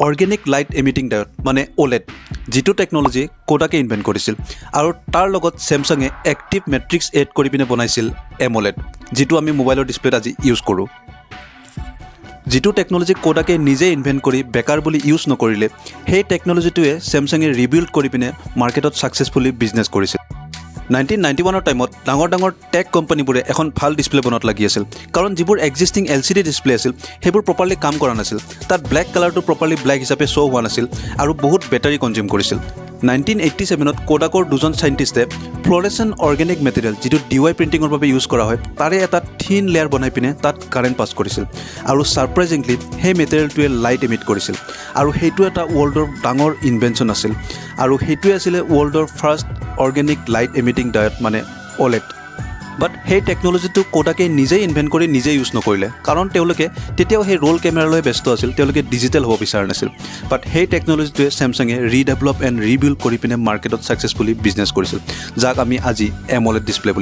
Organic light emitting ডায়ড মানে অ'লেড, যিটো technology কোডাকে invent কৰিছিল আৰু তাৰ লগত চেমচাঙে এক্টিভ মেট্ৰিক্স এড কৰি পিনে বনাইছিল এম'লেড, যিটো আমি মোবাইলৰ ডিছপ্লেত আজি ইউজ কৰোঁ। যিটো টেকন'লজি কোডাকে নিজে ইনভেণ্ট কৰি বেকাৰ বুলি ইউজ নকৰিলে, সেই টেকন'লজিটোৱে চেমচাঙে ৰিবিল্ড কৰি পিনে মাৰ্কেটত ছাকচেছফুলি বিজনেছ কৰিছিল। 1991ৰ টাইমত ডাঙৰ ডাঙৰ টেক কোম্পানীবোৰে এখন ভাল ডিছপ্লে বনোৱাত লাগি আছিল, কাৰণ যিবোৰ এক্সিষ্টিং এলচিডি ডিছপ্লে আছিল, সেইবোৰ প্ৰপাৰলি কাম কৰা নাছিল। তাত ব্লেক কালাৰটো প্ৰপাৰলি ব্লেক হিচাপে শ্ব' হোৱা নাছিল আৰু বহুত বেটাৰী কনজিউম কৰিছিল। 1987ত কোডাকৰ দুজন চাইণ্টিষ্টে ফ্ল'ৰেচেণ্ট অৰ্গেনিক মেটেৰিয়েল, যিটো ডিৱাই প্ৰিণ্টিঙৰ বাবে ইউজ কৰা হয়, তাৰে এটা থিন লেয়াৰ বনাই পিনে তাত কাৰেণ্ট পাছ কৰিছিল আৰু ছাৰপ্ৰাইজিংলি সেই মেটেৰিয়েলটোৱে লাইট এমিট কৰিছিল আৰু সেইটো এটা ৱৰ্ল্ডৰ ডাঙৰ ইনভেনশ্যন আছিল আৰু সেইটোৱে আছিলে ৱৰ্ল্ডৰ first organic light emitting diode মানে অ'লেড। বাট সেই টেকন'লজিটো কোডাকে নিজেই ইনভেণ্ট কৰি নিজে ইউজ নকৰিলে, কাৰণ তেওঁলোকে তেতিয়াও সেই ৰোল কেমেৰালৈ ব্যস্ত আছিল। তেওঁলোকে ডিজিটেল হ'ব বিচৰা নাছিল। বাট সেই টেকন'লজিটোৱে চেমচাঙে ৰিডেভেলপ এণ্ড ৰিবিল্ড কৰি পিনে মাৰ্কেটত ছাকচেছফুলি বিজনেছ কৰিছিল, যাক আমি আজি এম'লেড ডিছপ্লে বুলি